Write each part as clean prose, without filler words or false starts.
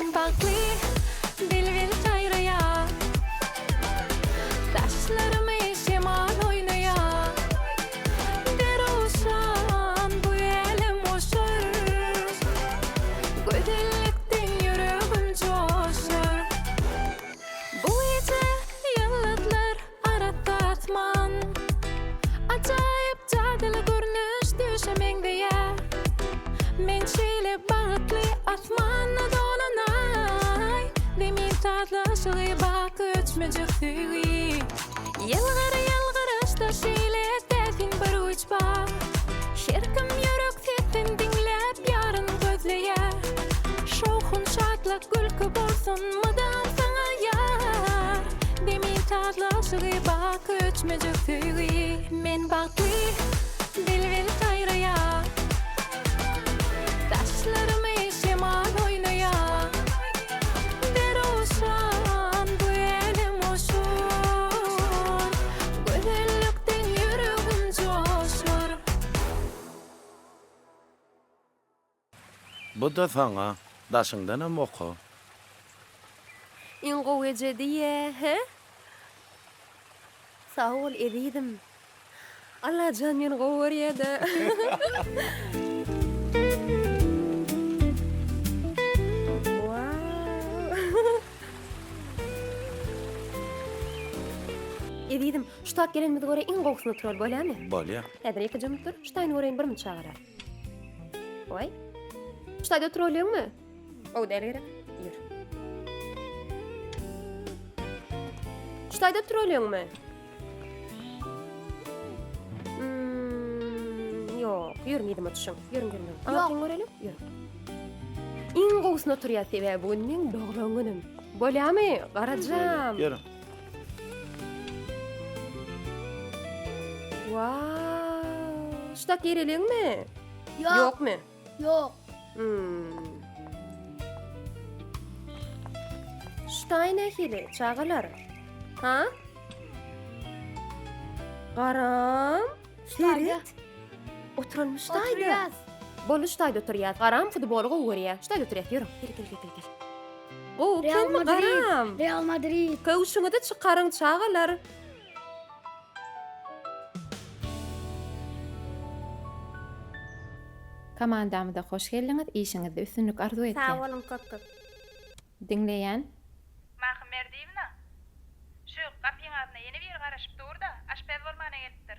Men bagtly, bilbil saýraýar. Saçlarymy şemal oýnaýar. Derowşan bu älem goşar. Gözellikden ýüregim joşar. Bu gije ýyldyzlar arassa asman. Ajaýyp jadyly görnüş düýşe meňzeýär. Men şeýle bagtly asmanda dolan aý. Zemin sazlaşygy baky öçmejek söýgi. Ýylgyr ýylgyryşda şeýle täsin bir güýç bar. Her kim ýürek sesin diňläp ýaryn gözleýär. Şowhun şatlyk gülki bolsun mydam saňa ýar. Zemin sazlaşygy baky öçmejek söýgi. Men bagtly, bilbil saýraýar. Saçlarymy şemal oýnaýar. Derowşan bu älem goşar. Gözellikden ýüregim joşar. Bu-da saňa, daşyňdanam oka. Iň gowy eje diýýä, hä? Sag bol, ezizim. Allajan meni gowy görýä-dä. Ezizim, şu tak gelenimize görä iň gowusyny oturalý, bolýamy? Bolýa. Häzir ýekeje minut dur, şu taýyny göreýin, bir minut çagyrar. Goý. Şu taýda oturalýaňmy? Gowy däl gerek. Ýör. Şu taýda oturalýaňmy? Hmm, ýok, ýörüň yzyma düşüň. Ýörüň, ýörüň. ýörüň. Aňyrsyny göreliň. Ýörüň. Iň gowusyny oturýar sebäbi bu gün meň doglan günüm. Bolýamy, Garajam? Ýörüň. Wow! Şu tak gireliňmi? Ýok. Ýokmy? Ýok. Hmm. Şu taý nähili, çagalar? Ha? Garam, seret. Oturalmy şu taýda? Oturýas. Boldy şu taýda oturýas. Garam futboly gowy görýär. Şu taýda oturýas, ýörüň. Gel, gel, gel, gel, gel. Gowy Real ekenmi Madrid. Garam? Real Madrid. Köwşüňizi çykaryň, çagalar. Komandamyza hoş geldiňiz, işiňizde üstünlik arzuw Sag edýän. boluň köp köp. Diňleýän. Mahym Berdiýewna, şu gapyň agzynda ýene biri garaşyp dur-da, aşpez bolmana gelipdir.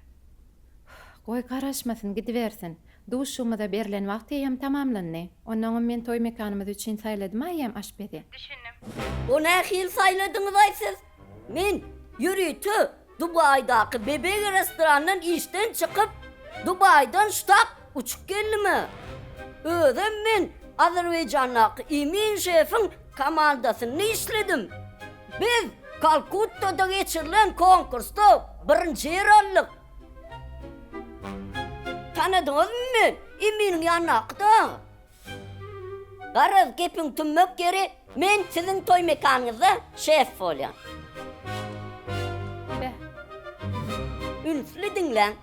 Goý garaşmasyn, gidibersin. Duşuşygymyza berlen wagt eýýäm tamamlandy. Onnoňam men toý mekanymyz üçin saýladym-a eýýäm aşpezi. Düşündim. O nähili saýladyňyz-aý siz? Men ýörite Dubaýdaky Bebegi restorandan işden çykyp, Dubaýdan ştap uçup geldim-ä. Özem men Azerbaýjandaky Emin şefiň komandasynda işledim. Biz Kalkuttada geçirilen konkursda birinji ýer aldyk. Tanadyňyzmy men Eminiň ýanyndaky-da. Garaz, gepiň tümmek ýeri, men siziň toý mekanyňyzda şef bolýan. Beh. Ünsli diňläň.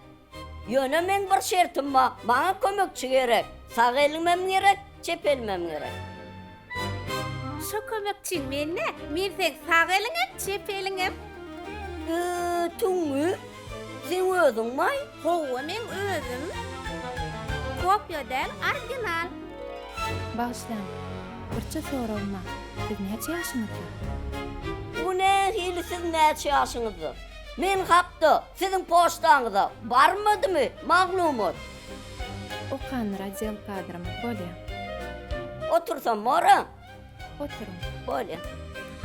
Ýöne meň bir şertim bar, maňa kömekçi gerek. Sag elimem gerek, çep elimem gerek. Şo kömekçiň men-dä, men seň sag eliňem, çep eliňem. Eee, Tüňňi, seň özüňmaý? Hawa, meň özüm. Kopýa däl, original. Bagyşlaň, birje soragym bar. Siz näçe ýaşyňyzda? Bu nähili siz näçe ýaşyňyzda? Men hakda siziň poçtaňyza barmadymy maglumat? Okandyr otdel kadrymyz, bolýa. Otursam bora? Oturyň. Bolýa.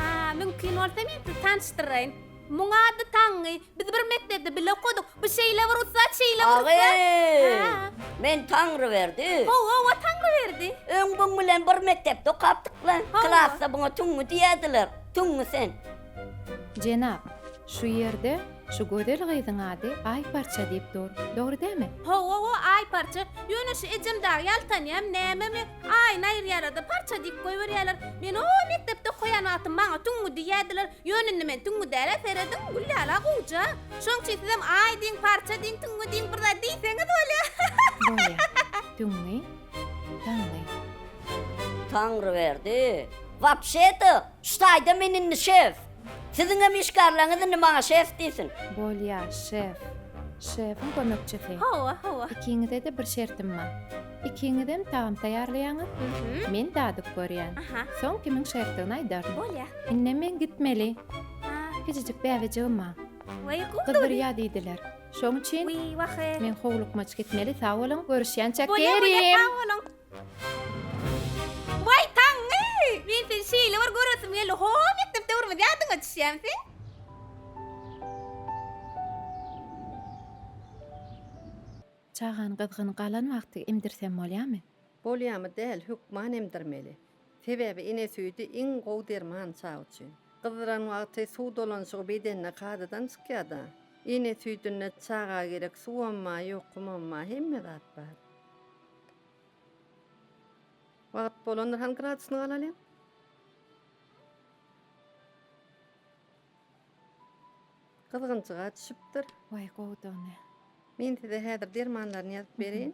A, mümkin bolsa men sizi tanyşdyraýyn. Muň ady Taňňy. Biz bir mekdepde bile okadyk. Bu şeýle bir ussat, şeýle bir ussat. Agy! Ha. Men Taňryberdi. Hawa, hawa, Taňryberdi. Öň buň bilen bir mekdepde okapdyk-la. Hawa. Klasda buňa Tüňňi diýerdiler. Tüňňi sen. Jenap, şu ýerde şu gözel gyzyň ady Aýparça diýip dur. Dogry dälmi? Hawa-wa, Aýparça. Ýöne şu ejem dagy ýaltanýam, nämemi, Aýyny aýyrýarlar-da, parça diýip goýberýärler. Men o mekdepde okaýan wagtym maňa Tüňňi diýýärdiler. Ýöne indi men Tüňňi däl-ä, serediň, gül ýaly-a gowja. Şoň üçin sizem Aý diýiň, parça diýiň, Tüňňi diýiň, bir zat diýseňiz bolýar. Bolýar. Tüňňi, Taňňy. Taňryberdi. Wapşe-de, şu taýda men indi şef. Siziňem işgärleriňiz indi maňa şef diýsin. Bolýa, şef. Şefiň kömekçisi. Hawa, hawa. Ikiňize-de bir şertim bar. Ikiňizem tagam taýýarlaýaňyz, men dadyp görýän. Soň kimiň şertdigini aýdaryn. Bolýa. Indem men gitmeli. Kiçijik bäbejigim bar. Weý, gowy. Gyzdyrýa diýdiler. Şoň üçin Wiý, wah-e. men howlukmaç gitmeli. Sag boluň, görüşýänçä Bolýa, bolýa, Kerim! sag boluň. Waý, Taňňy! Men seni şeýle bir göresim geldi. Ho, mekdep döwrümiz ýadyňa düşýämi seň? Çagany gyzgyn galan wagty emdirsem bolýamy? Bolýamy däl, hökman emdirmeli. Sebäbi ene süýdi iň gowy derman çaga üçin. Gyzdyran wagty suw dolanyşygy bedende kadadan çykýada. Ene süýdünde çaga gerek suwam bar, ýokumam bar, hemme zat bar. Wagt bolandyr, hany gradusyny galalyň. Gyzgynjyga düşüpdir. Waý gowudygyny. Men size häzir dermanlaryny ýazyp bereýin.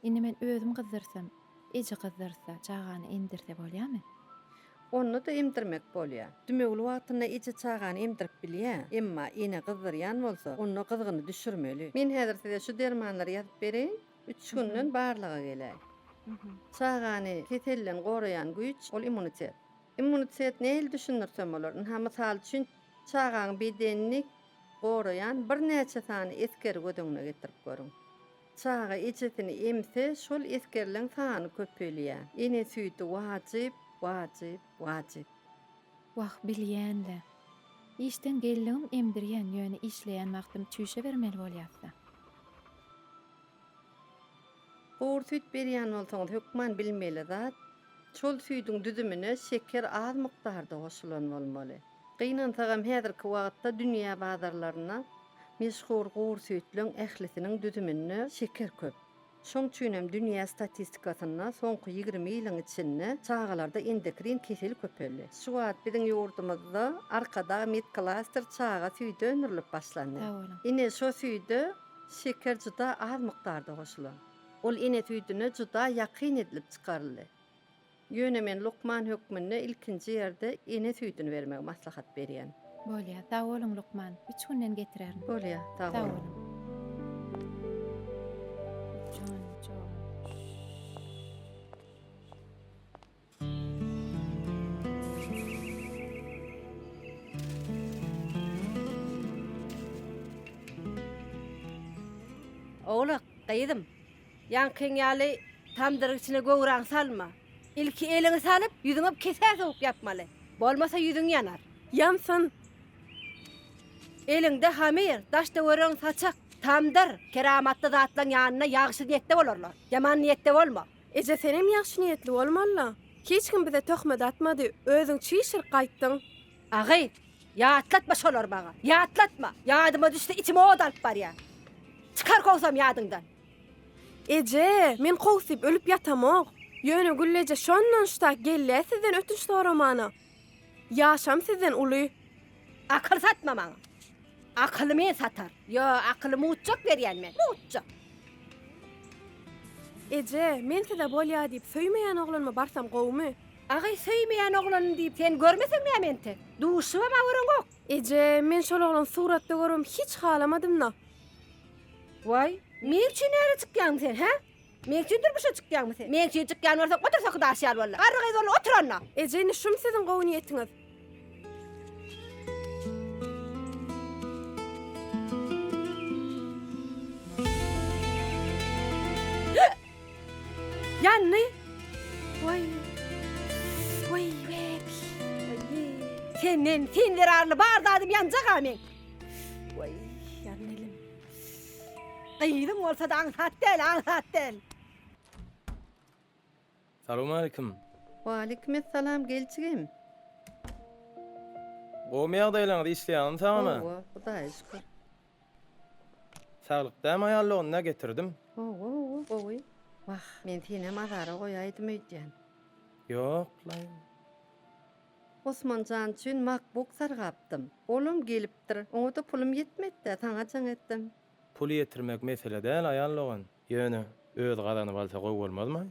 Indi men özüm gyzdyrsam, eje gyzdyrsa, çagany emdirse bolýamy? Onda-da emdirmek bolýar. Dümewli wagtynda eje çagany emdirip bilýär. Emma ene gyzdyrýan bolsa, onda gyzgyny düşürmeli. Men häzir size şu dermanlary ýazyp bereýin. Üç günden barlaga geläý. Çagany keselden goraýan güýç, ol immunitet. Immunitet nähili düşündirsem bolar? Ynha, mysal üçin, çagaň bedenini goraýan birnäçe sany esgeri göz öňüne getirip görüň. Çaga ejesini emse, şol esgerleň sany köpelýär. Ene süýdi wajyp, wajyp, wajyp. Wah, bilýän-le. Işden geldigim emdirýän, ýöne işleýän wagtym çüýşe bermeli bolýas-da. Gury süýt berýän bolsaňyz hökman bilmeli zat, şol süýdüň düzümine şeker az mukdarda goşulan bolmaly. Gynansagam häzirki wagtda dünýä bazarlarynda meşhur gury süýtleň ählisiniň düzüminde şeker köp. Şoň üçinem dünýä statistikasynda soňky 20 ýylyň içinde çagalarda endokrin kesel köpeldi. Şu wagt biziň ýurdumyzda Arkadag Medklaster çaga süýdi öndürilip başlandy. Sag boluň. Ine şo süýde Şeker juda az mukdarda goşulan. Ol ene süýdüne juda ýakyn edilip çykaryldy. Ýöne men lukman hökmünde ilkinji ýerde ene süýdüni bermegi maslahat berýän. Bolýa, sag boluň lukman. Üç günden getirerin. Bolýa, sag Sag boluň. boluň. Jon, jon. Owlak, gyzym, ýaňkyň ýaly tamdyryň içine göwräňi salma. Ilki eliňi salyp, ýüzüňem kesä sowup ýapmaly. Bolmasa ýüzüň ýanar. Ýansyn! Eliňde hamyr, daş-töweregiň saçak, tamdyr, keramatly zatlaň ýanynda ýagşy niýetde bolarlar. Ýaman niýetde bolma. Eje senem ýagşy niýetli bolmalyla. Hiç kim bize töhmet atmady, özüň çişirip gaýtdyň. Agy, ýatlatma şolary maňa, ýatlatma! Ýadyma düşse içim ot alyp barýar. Çykar kowsam ýadyňdan. Eje, men kowsyp ölüp ýatamok. Ýöne Gülli eje şondan şutak gelýä sizden ötünç soramana. Ýaşam sizden uly. Akyl satma maňa. Akyly men satar. Ýo, akyly mutjak berýän men, mutjak. Eje, men size bolýa diýip söýmeýän oglanyma barsam gowumy? Agy, söýmeýän oglanym diýip sen görmeseň näme entek? Duşubam-a göreňok. Eje, men şol oglany suratda görübem hiç halamadym-da. Waý, meň üçin näre çykýaň sen, hä? Meň üçin durmuşa çykýaňmy sen? Meň üçin çykýan bolsaň, otur soky daş ýaly bolda. Garry gyz bolup otur onda. Eje, indi şumy siziň gowy niýetiňiz? Ýandy. Waý. Waý, wek. Senden, sen zerarly bar zadym ýanjak-a meň. Waý, ýandy elim. Gyzyň bolsa-da aňsat däl, aňsat däl. Salowmalikim. Waleýkimessalam gel jigim. Gowmy ýagdaýlaryňyz işleýäňizmi sagmy? Hawa Hudaýa şükür. Saglyk dämi aýallygyny getirdim. Hawa hawa gowy. Wah men senem azara goýaýdym öýdýän. Ýoklaý. Osman jan üçin makbuk sargapdym. Olam gelipdir. Oňa-da pulum ýetmedi-dä, saňa jaň etdim. Pul ýetirmek mesele däl aýal dogan. Ýöne özi gazanyp alsa gowy bolmazmy?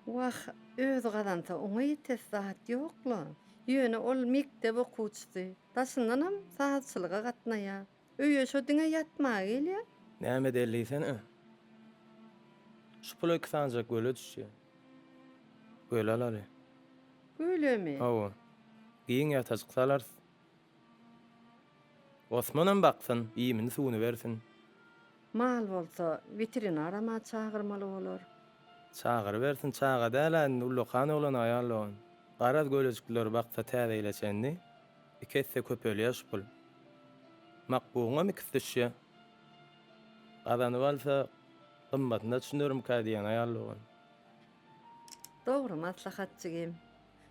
Wah, özi gazansa oňa ýetesi zat ýok-la. Ýöne ol mekdep okuwçysy, daşyndanam sazçylyga gatnaýar. Öýe şo diňe ýatmaga gelýär. Näme edeli diýsene. Şu pula iki sanjak göle düşýär. Göle alaly. Gölemi? Hawa. Giň ýatajyk salarys. Osmanam baksyn, iýmini-suwuny bersin. Mal bolsa, weterinaram-a çagyrmaly bolar. Çagyrybersin, çaga däl-ä indi, ullakan oglan aýal dogan. Garaz, gölejikleri baksa täze ýyla çenli iki esse köpelýär şu pul. Makbugyňam ikisi düşýär. Gazanyp alsa, gymmatyna düşünerimkä diýen aýal dogan. Dogry maslahat jigim.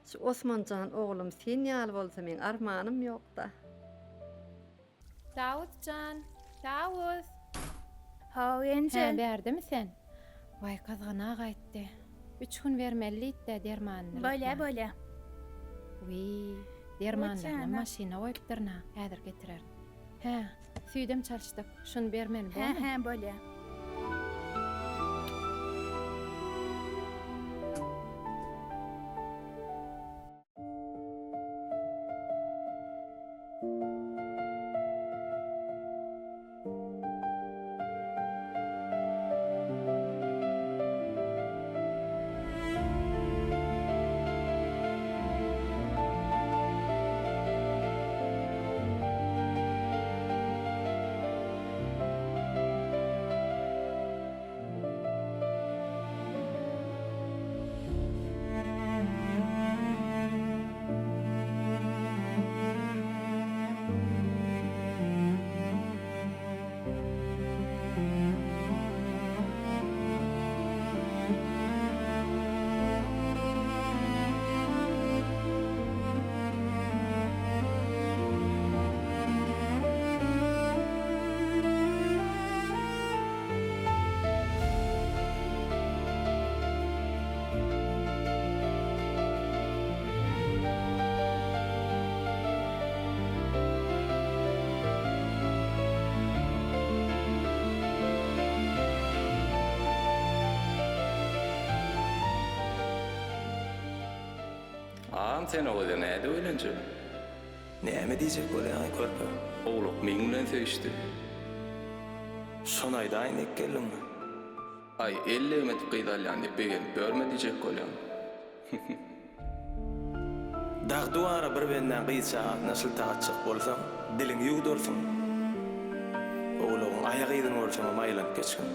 Şu Osmanjan oglum sen ýaly bolsa meň armanym ýokda. Tawus jan, Tawus! Haw, enje. Hä, bärdemi sen? Waý, gyzgyna gaýtdy. Üç gün bermeli diýdi-dä dermanyny. Bolýa, bolýa. Wiý, dermanlarynam maşyna goýupdyryn-a, häzir getirerin. Hä, süýdem çalyşdyk, şuny bermeli bormy? Hä, hä, bolýa. Agam sen o gyza nädip öýlenjek? Näme diýjek bolýaňaý körpe? Owlak meň bilen söýüşdi. Şony aýdaýyn diýip geldiňmi? Aý, el degmedik gyz alýan diýip begenip ýörme diýjek bolýan. Dag duwara bir bendäň gyz çagasyna şyltak atjak bolsaň, diliňi ýuwdarsyň. Owlagyň aýak yzyny görseňem aýlanyp geçgin.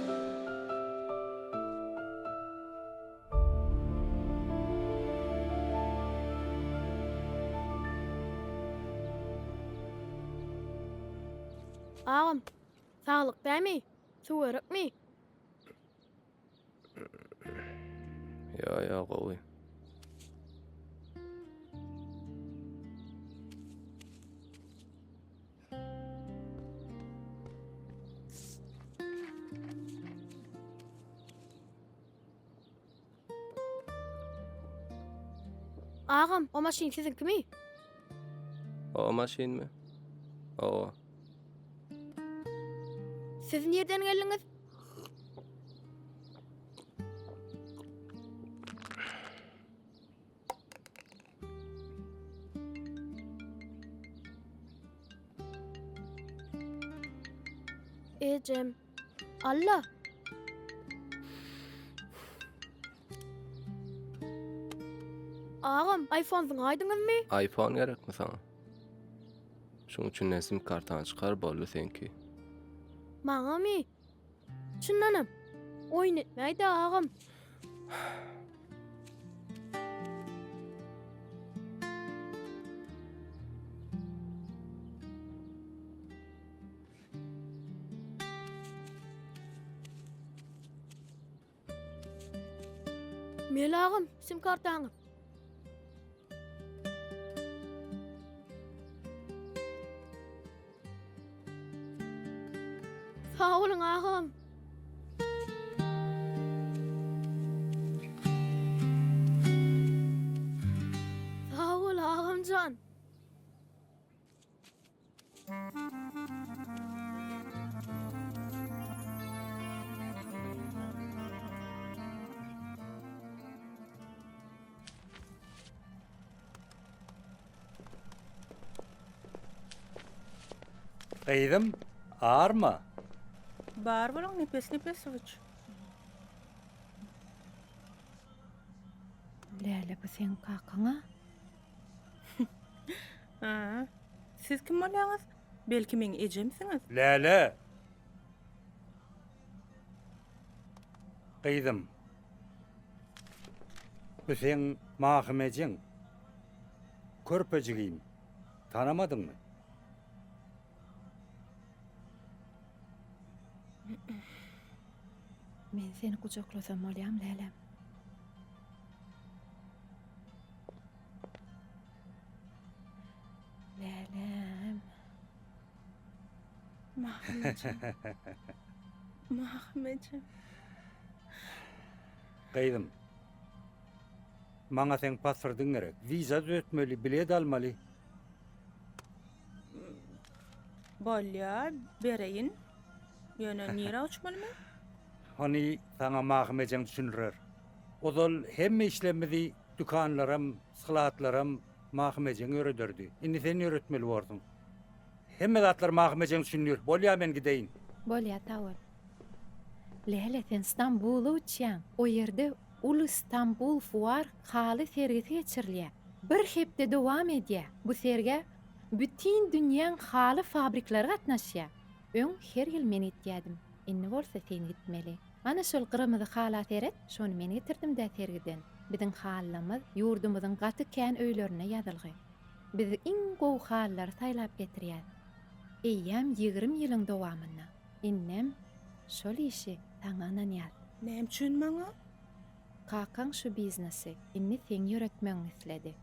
Agam, saglyk dämi? Suw gerekmi? Ýo, ýo, gowy. Agam, o maşyn siziňkimi? O maşynmy? Owa. Siz nirden geldiňiz? Ejem. Alla. Agam, iPhone zyňaýdyňyzmy? iPhone gerekmi saňa? Şuň içinden sim kartany çykar boldy seňki. Maňamy? Çyndanam. Oýun etmäýdä agam. Mel agam, sim kartaňy. Sag boluň agam. Sag bol agamjan. Gyzym, arma. Bar boluň Nepes Nepesowiç. Läle bu seň kakaňa? Ha. Siz kim bolýaňyz? Belki meň ejemsiňiz? Läle! Gyzym. Bu seň Mahym ejeň. Körpejigim. Tanamadyňmy? Men seni gujaklasam bolýamy Läläm? Läläm. Mahym ejem. Mahym ejem. Gyzym. Maňa seň pasportyň gerek. Wiza düzetmeli, bilet almaly. Bolýa, bereýin. Ýöne nirä uçmaly men? Ony saňa Mahym ejeň düşündirer. Ozal hemme işlerimizi dükanlaram, skladlaram Mahym ejeň ýörederdi. Indi sen ýöretmeli borsuň. Hemme zatlary Mahym ejeň düşündir. Bolýa men gideýin. Bolýa sag bol. Läle sen Stambula uçýaň. O ýerde uly Stambul fuar haly sergisi geçirilýär. Bir hepde dowam edýär. Bu sergä bütin dünýäň haly fabrikleri gatnaşýar. Öň her ýyl men gitýädim. Indi bolsa sen gitmeli. Ana şol gyrmyzy hala seret, şony men getirdim-dä sergiden. Biziň halymyz ýurdumyzyň gaty kän öýlerinde ýazylgy. Biz iň gowy halylary saýlap getirýäs. Eýýäm 20 ýylyň dowamynda. Indem şol işi saňa ynanýas. Näme üçin maňa? Kakaň şu biznesi indi seň ýöretmegiňi isledi.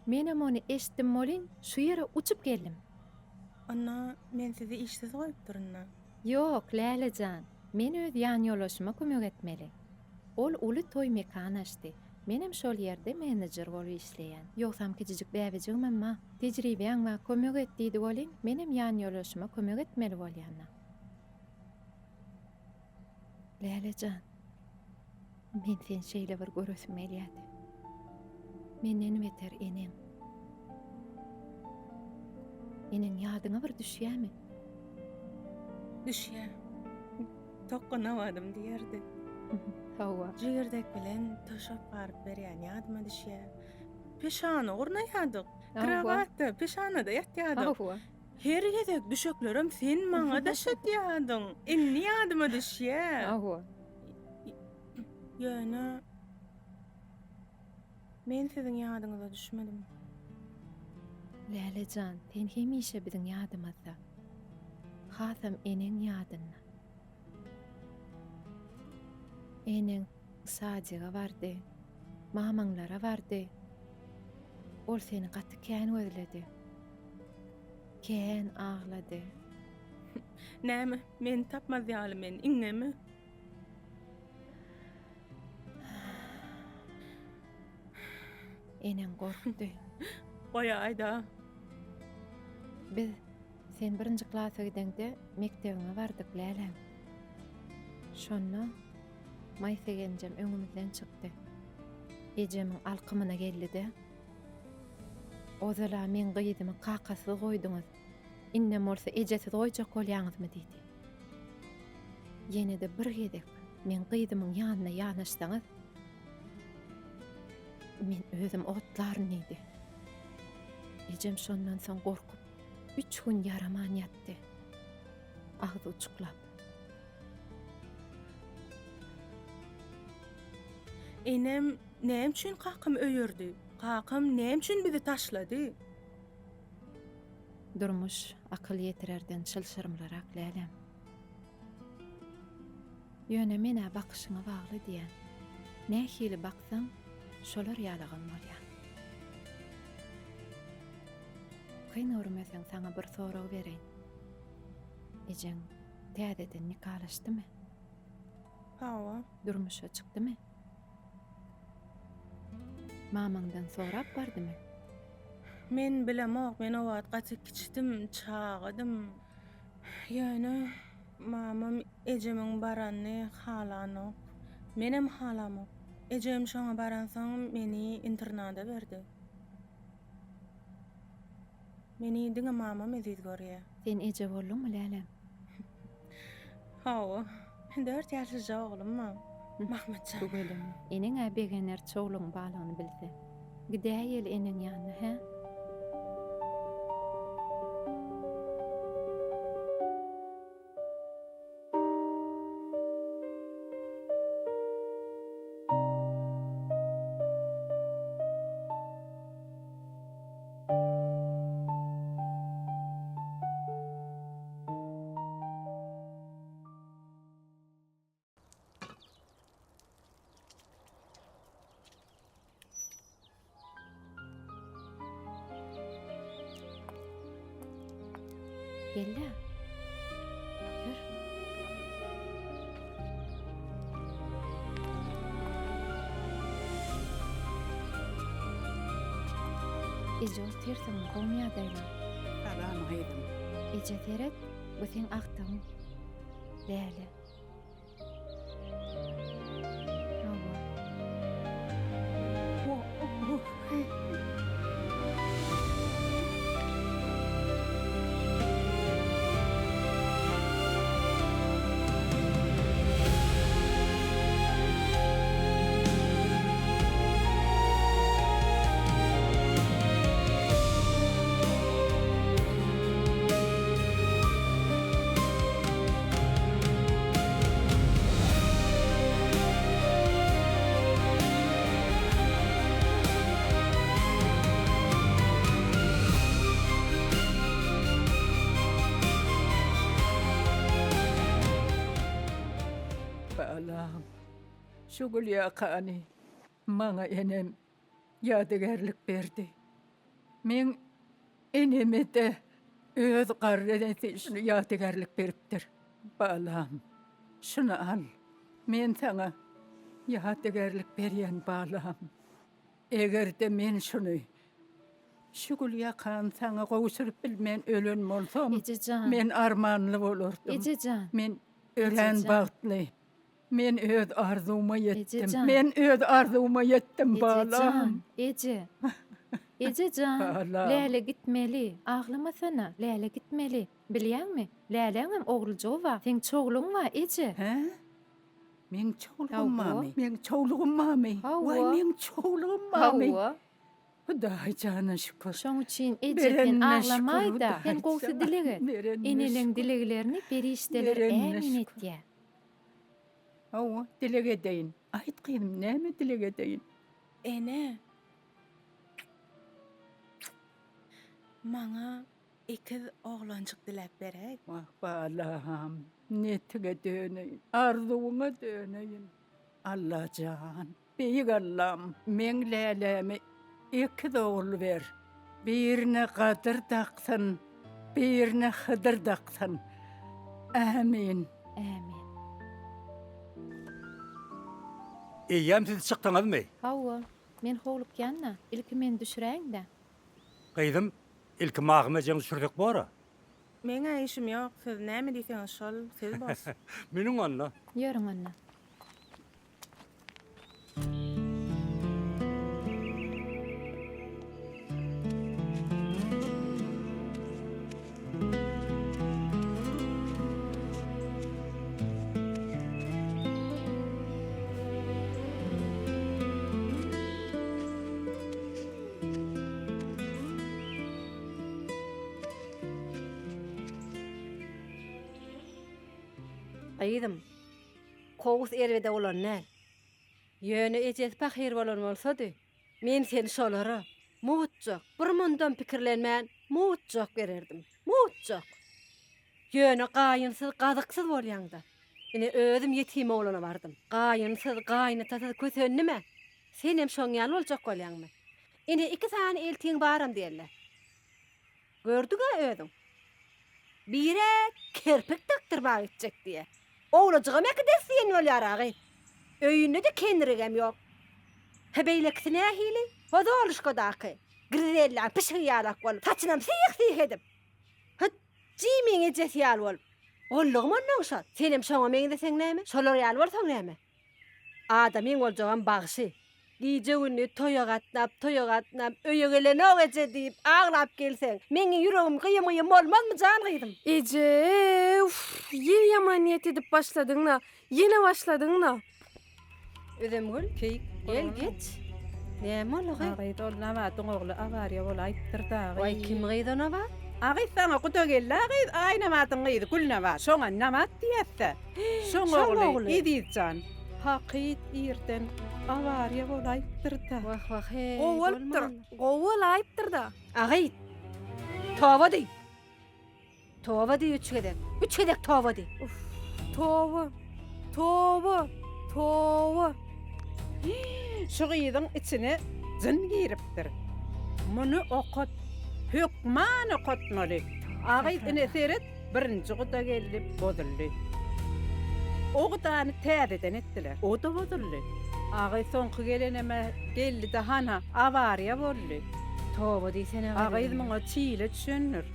Menem ony eşitdim welin, şu ýere uçup geldim. Onda men sizi işsiz goýupdyryn-da. Ýok, Läle jan, men öz ýanýoldaşyma kömek etmeli. Ol uly toý mekan açdy. Menem şol ýerde menejer bolup işleýän. Ýogsam kiçijik bäbejigimem bar. Tejribäň bar, kömek et diýdi welin, menem ýanýoldaşyma kömek etmeli bolýan-da. Läle jan, men seni şeýle bir göresim gelýärdi. Menden beter eneň. Eneň ýadyňa bir düşýärmi? Düşýär. Tokga nabadym diýerdi. Hawa. Jigirdek bilen toşap garyp berýän ýadyma düşýär. Peşana gurnaýardyk. Krowatda, peşanada ýatýardyk. Hawa. Her gezek düşeklerem sen maňa daşatýardyň. Indi ýadyma düşýär. Hawa. Ýöne men siziň ýadyňyza düşmedim. Läle jan, sen hemişe biziň ýadymyzda. Hasam eneň ýadynda. Eneň sadige bardy. Mamaňlara bardy. Ol seni gaty kän gözledi. Kän aglady. Näme, meni tapmaz ýaly men iňňemi? Eneň gorkdy. Goýaý-da. Biz sen birinji klasa gideňde mekdebiňe bardyk, läläm. Şonda Maýsa gelnejem öňümizden çykdy. Ejemiň alkymyna geldi-de, Ozal-a meň gyzymy kakasyz goýduňyz, indem bolsa ejesiz goýjak bolýaňyzmy diýdi. Ýene-de bir gezek meň gyzymyň ýanyna ýanaşsaňyz, men özüm otlaryn diýdi. Ejem şondan soň gorkup, üç gün ýaraman ýatdy. Agzy uçuklap. Enem näme üçin kakamy öýerdi? Kakam näme üçin bizi taşlady? Durmuş akyl ýetirerden çylşyrymlyrak läläm. Ýöne men-ä bakyşyňa bagly diýýän. Nähili baksaň, şolar ýalagam bolýar. Kyn görmeseň saňa bir sorag bereýin. Ejeň täzeden nikalaşdymy? Hawa. Durmuşa çykdymy? Mamaňdan sorap bardymy? Men bilemok, men o wagt gaty kiçidim, çagadym. Ýöne mamam ejemiň baranyny halanok. Menem halamok. Ejem şoňa baransoň meni internada berdi. Meni diňe mamam eziz görýär. Sen eje bolduňmy, lälem? Hawa. Dört ýaşlyja oglum bar. Mahmytjan. Tüweleme. Eneň-ä begener çowlugyň barlygyny bilse. Gidäýeli eneň ýanyna, hä? Gel-le. Ýör. Eje otyrsyň, gowmy ýagdaýlar? Salam gyzym. Eje seret, bu seň agtygyň. Läle. Hawa. Balam, şu gülýakany maňa enem ýadygärlik berdi. Meň eneme-de öz garry enesi şuny ýadygärlik beripdir. Balam, şuny al. Men saňa ýadygärlik berýän, balam. Eger-de men şuny, şu gülýakany saňa gowşuryp bilmän ölen bolsam, Eje jan. men armanly bolardym. Eje jan. Men örän Eje jan. bagtly. Men öz arzuwma ýetdim. Ejejan. Men öz arzuwma ýetdim, balam. Ejejan, eje. Ejejan, Balam. Läle gitmeli. Aglamasana, Läle gitmeli. Bilýäňmi, Läläňem ogluljygy bar. Seň çowlugyň bar, eje. Hä? Meň çowlugym Hawa. barmy? Meň çowlugym barmy? Hawa. Waý, meň çowlugym barmy? Hawa. Hudaý jana şükür. Şoň üçin eje sen Berenine şükür, aglamaý-da, Hudaý sen gowsy jana. dileg et. Berenine Eneleň şükür. dileglerini perişdeler Berenine ämin şükür. etýär. Hawa, dileg edeýin. Aýt gyzym, näme dileg edeýin? Ene, maňa ekiz oglanjyk diläp beräý. Wah, balam, netiňe döneýin, arzuwyňa döneýin. Allajan, Beýik Allam, meň läläme ekiz ogul ber. Birine Gadyr daksyn, birine Hydyr daksyn. Ämin. Ämin. Eýýäm siz çykdyňyzmy? Hawa, men howlukýan-da, ilki meni düşüräýiň-dä. Gyzym, ilki Magym ejeňi düşürsek bor-a. Meň-ä işim ýok, siz näme diýseňiz şol, siz bos. Münüň onda. Ýörüň onda. Gyzym, Kowus erbede bolan däl. Ýöne ejesi pahyr bolan bolsady, men seni şolara mutjak, bir mundam pikirlenmän mutjak bererdim. Mutjak. Ýöne gaýynsyz, gazyksyz bolýaň-da. Ine, özüm ýetim oglana bardym. Gaýynsyz, gaýynatasyz kösendim-ä. Senem şoň ýaly boljak bolýaňmy? Ine, iki sany eltiň baram diýeli. Gördüň-ä özüň. Bir-ä kerpik dakdyrmaga gitjek diýýä. Owlajygam äkideris diýen bolýar-a gyz. Öýünde-de kendirigem ýok. Hä beýlekisi nähili? Ho Zoluşkadaky, Grizellaň pişigi ýalak bolup, saçynam syh-syh edip, hut Jimiň ejesi ýaly bolup. Gollugym onnoň şol. Senem şoňa meňzeseň näme? Şolar ýaly bolsaň näme? Adamyň boljagam bagşy. Gije-gündiz toýa gatnap, toýa gatnap, öýe gelenok eje diýip, aglap gelseň, meň ýüregim gyýym-gyýym bolmazmy, jan gyzym? Eje, uff, ýene ýaman niýet edip başladyň-la, ýene başladyň-la. Özemgül, Keýik, gel, geç. Näme boldy, gyz? A gyz, ol Nabadyň ogly awariýa bolaýypdyr dagy. Waý, kim gyz o Nabat? A gyz, saňa guda geldi-ä gyz, Aýnabadyň gyzy Gülnabat. Şoňa Nabat diýýäs-dä. Şoň ogly Eziz jan. Hakyt irden awariýa bolaýypdyr-da. Wah, wah, heý, Gowy bolupdyr, gowy bolaýypdyr-da. A gyz, toba diý. Toba diý üç gezek. Üç gezek toba diý. Uff, toba, toba, toba. Şu gyzyň içine jyn giripdir. Muny okat. Hökman okatmaly. A gyz ine seret, birinji guda geldi, bozuldy. O gudany täzeden etdiler. O-da bozuldy. A gyz soňky gelenem-ä geldi-de hana, awariýa boldy. Toba diýsene A gyz muňa çile düşendir.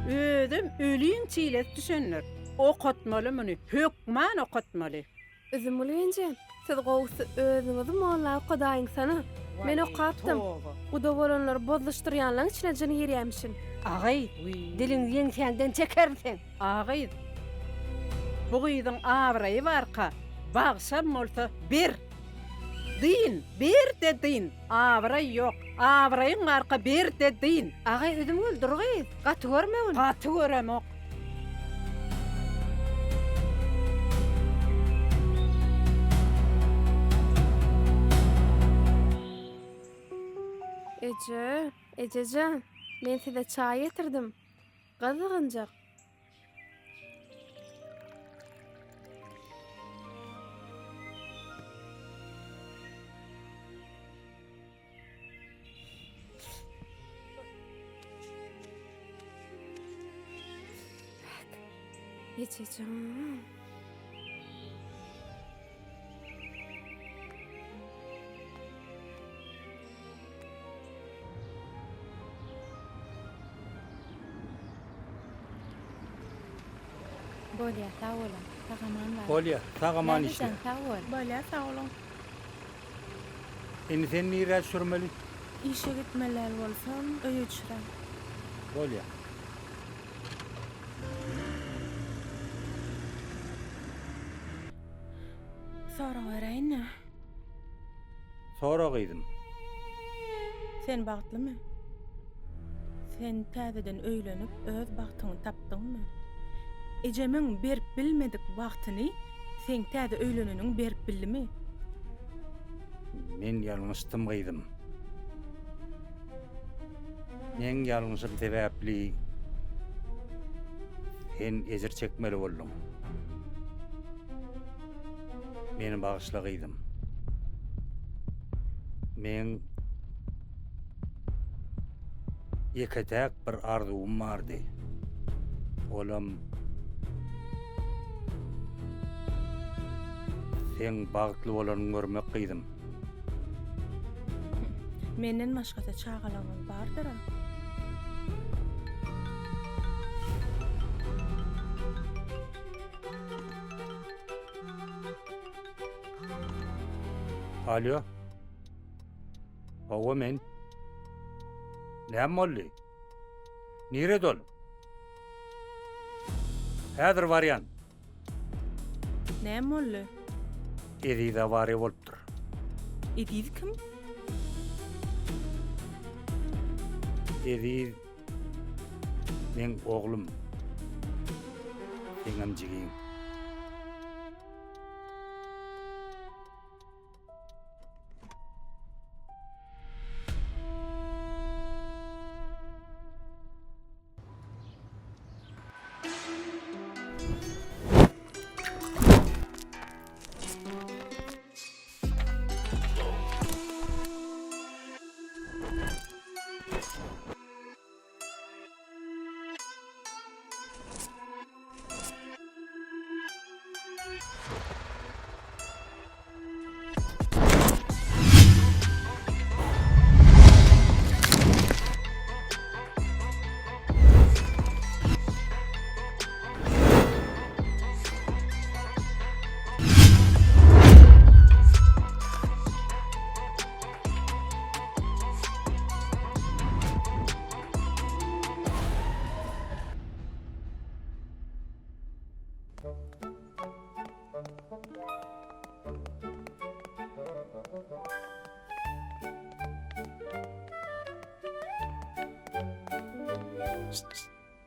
Özem öliň çilesi düşendir. Okatmaly muny, hökman okatmaly. Üzümgül genje, siz gowusy özüňizi molla okadaýyňsana. Men okapdym. Guda bolanlary bozluşdyrýanlaň içine jyn girýämişin. Agy, diliňi ýeňsäňden çekerin seň. A gyz, bu gyzyň abraýy barka, bagşam bolsa ber. Dyn, ber-de dyn. Abraý ýok. Abraýyň barka ber-de dyn. Agy, Üzümgül, dur gyz. Gaty görmegin. Gaty göremok. Eje, ejejan, men size çaý getirdim. Gyzgynjak. Ejejan. Bolýa sag boluň. Sag-aman baryň. Bolýa, sag-aman işle. Lälejan sag bol. Bolýa sag boluň. Indi seni nirä düşürmeli? Işe gitmeli däl bolsam, öýe düşüräý. Bolýa. Sorag beräýin-dä. Sora gyzym. Sen bagtlymy? Sen täzeden öýlenip öz bagtyňy tapdyňmy? Ejemiň berip bilmedik bagtyny seň täze öýleneniň berip bildimi? Men ýalňyşdym gyzym. Meň ýalňyşym sebäpli sen ejir çekmeli bolduň. Meni bagyşla gyzym. Meň ýeke-täk bir arzuwym bardy. Olam seň bagtly bolanyňy görmek gyzym. Menden başga-da çagalaryňyz bardyr-a? Alýo. Hawa men. Näme boldy? Nirede ol? Häzir barýan. Näme boldy? Eziz awariýa bolupdyr. Eziz kim? Eziz meň oglum. Seňem jigiň.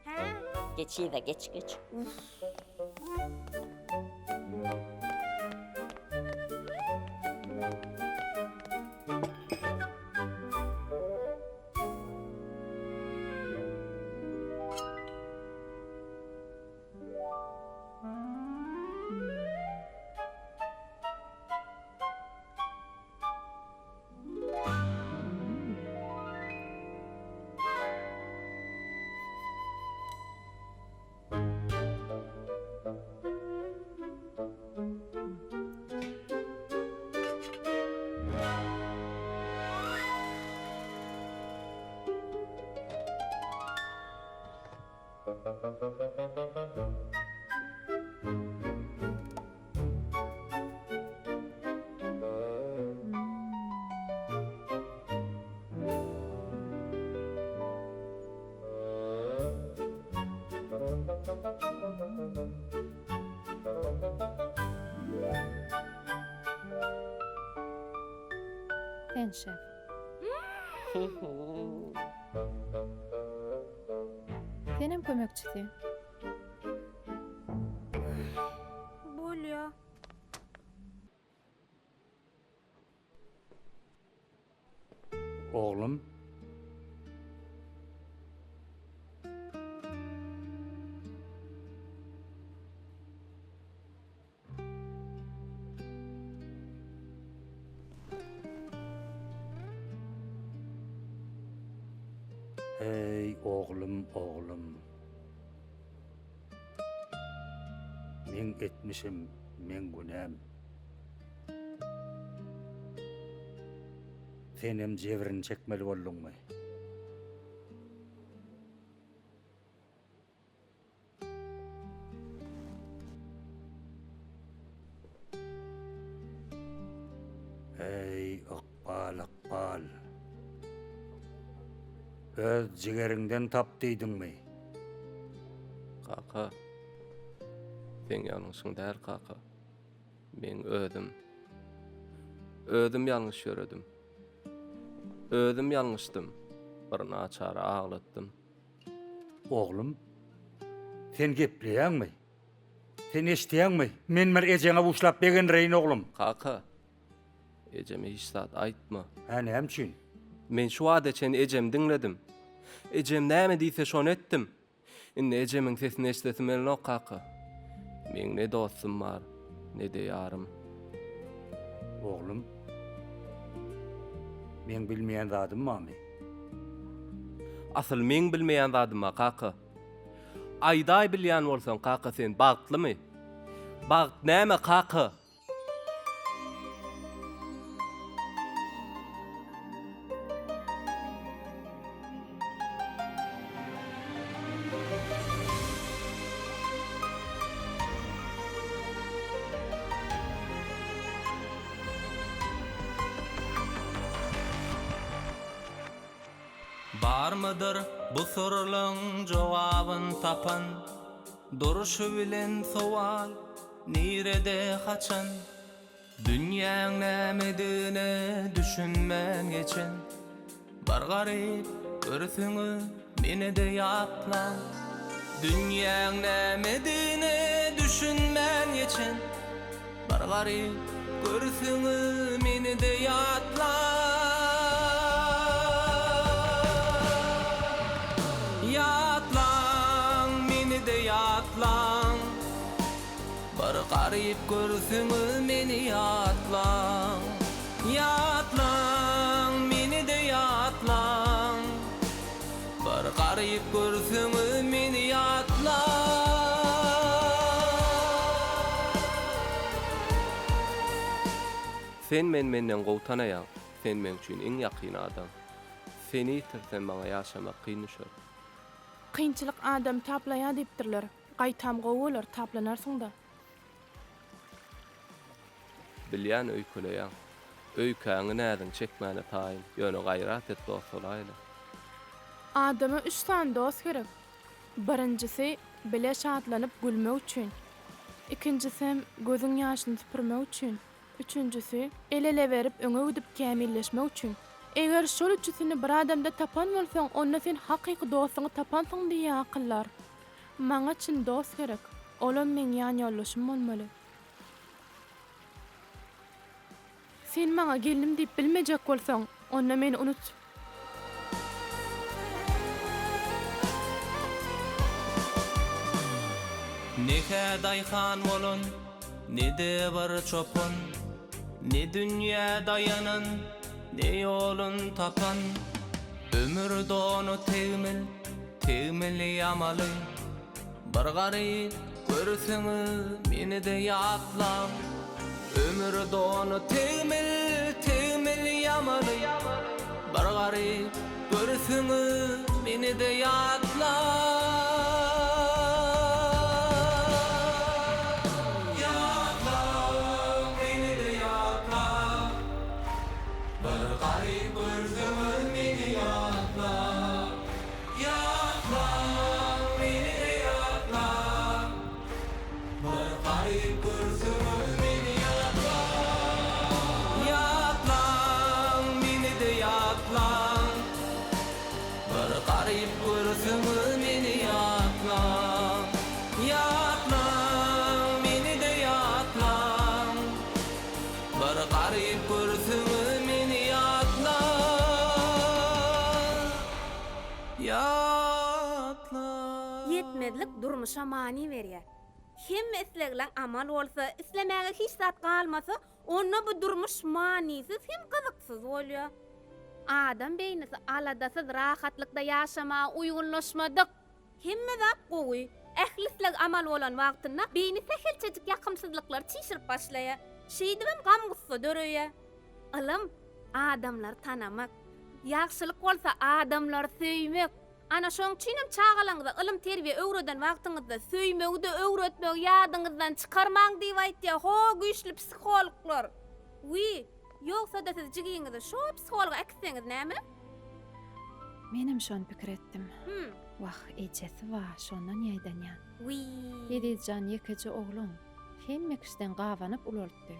Hä? Geç yza, geç, geç. Sen şef. Senem kömekçisi. Bolýa. Oglum. Eý, oglum, oglum. Meň etmişim, meň günäm. Senem jebrini çekmeli bolduňmy? Eý, ykbal, ykbal! Öz jigeriňden tap diýdiňmi? Kaka, seň ýalňyşyň däl, kaka. Meň özüm. Özüm ýalňyş ýöredim. Özüm ýalňyşdym. Bir naçary aglatdym. Oglum, sen gepleýäňmi? Sen eşidýäňmi? Men bir ejeňe buşlap begendireýin, oglum. Kaka, ejeme hiç zat aýtma. Hä, näme üçin? Men şu wagta çenli ejemi diňledim. Ejem näme diýse şony etdim. Indi ejemiň sesini eşidesim gelenok kaka. Meň ne dostum bar, ne-de ýarym. Oglum, meň bilmeýän zadym barmy? Asyl meň bilmeýän zadym bar kaka. Aýdaý bilýän bolsaň kaka sen bagtlymy? Bagt näme kaka? Barmydyr bu syrlaň jogabyn tapan, Durşy bilen sowal Nirede haçan Dünýäň nämedigine düşünmän geçen Bir garyp görseňiz menede ýatlaň Dünýäň nämedigine düşünmän geçen Bir garyp görseňiz menede ýatlaň Ýatlaň menede ýatlaň Bir garyp görseňiz meni ýatlaň Ýatlaň meni-de ýatlaň Bir garyp görseňiz meni ýatlaň. Sen meni menden gowy tanaýaň Sen meň üçin iň ýakyn adam Seni ýitirsem maňa ýaşamak kyn düşer. Kynçylyk adamy taplaýar diýipdirler. Gaýtam gowy bolar, taplanarsyň-da. Bilýän öýkeleýäň. Öýkäňi näziň çekmäne taýyn. Ýöne gaýrat et dost bolaýly. Adama üç sany dost gerek. Birinjisi bile şatlanyp gülmek üçin. Ikinjisem gözüň ýaşyny süpürmek üçin. Üçünjisi el-ele berip öňe gidip kämilleşmek üçin. Eger şol üçüsini bir adamda tapan bolsaň, onda sen hakyky dostuňy tapansyň diýýär akyldar. Maňa çyn dost gerek. Olam meň ýanýoldaşym bolmaly. Sen maňa gelnim diýip bilmejek bolsaň, onda meni unut. Ne-hä daýhan bolan, ne-de bir çopan, Ne dünýä daýanan, ne ýolun tapan. Ömür dony tegmil, tegmil ýamaly. Bir garyp görseňiz meni-de ýatlaň. Ömür dony tegmil, tegmil ýamaly. Bir garyp görseňiz meni-de ýatlaň. Ýatlaň meni-de ýatlaň. Bir garyp görseňiz meni ýatlaň. Ýatlaň, meni-de ýatlaň. Bir garyp görseňiz meni ýatlaň. Ýatlaň, meni-de ýatlaň. Bir garyp görseňiz meni ýatlaň. Ýatlaň, meni-de ýatlaň. Bir garyp görseňiz meni ýatlaň. Ýatla. Ýetmezlik durmuşa many berýär. Hemme islegleň amal bolsa, islemäge hiç zat galmasa, onda bu durmuş manysyz hem gyzyksyz bolýar. Adam beýnisi aladasyz rahatlykda ýaşamaga uýgunlaşmadyk. Hemme zat gowy, ähli isleg amal bolan wagtynda beýni sähelçejik ýakymsyzlyklary çişirip başlaýar. Şeýdibem gam-gussa döreýär. Ylym, adamlary tanamak. Ýagşylyk bolsa adamlary söýmek. Ana şoň üçinem çagalaryňyza ylym-terbiýe öwreden wagtyňyzda söýmegi-de öwretmegi ýadyňyzdan çykarmaň diýip aýtýar ho güýçli psihologlar. Wiý, ýogsa-da siz jigiňizi şo psihologa äkitseňiz näme? Menem şony pikir etdim. Hüm. Wah, ejesi bar, şondan ýaýdanýan. Wiý. Ezizjan ýekeje oglan. Hemme kişiden gabanyp ulaltdy.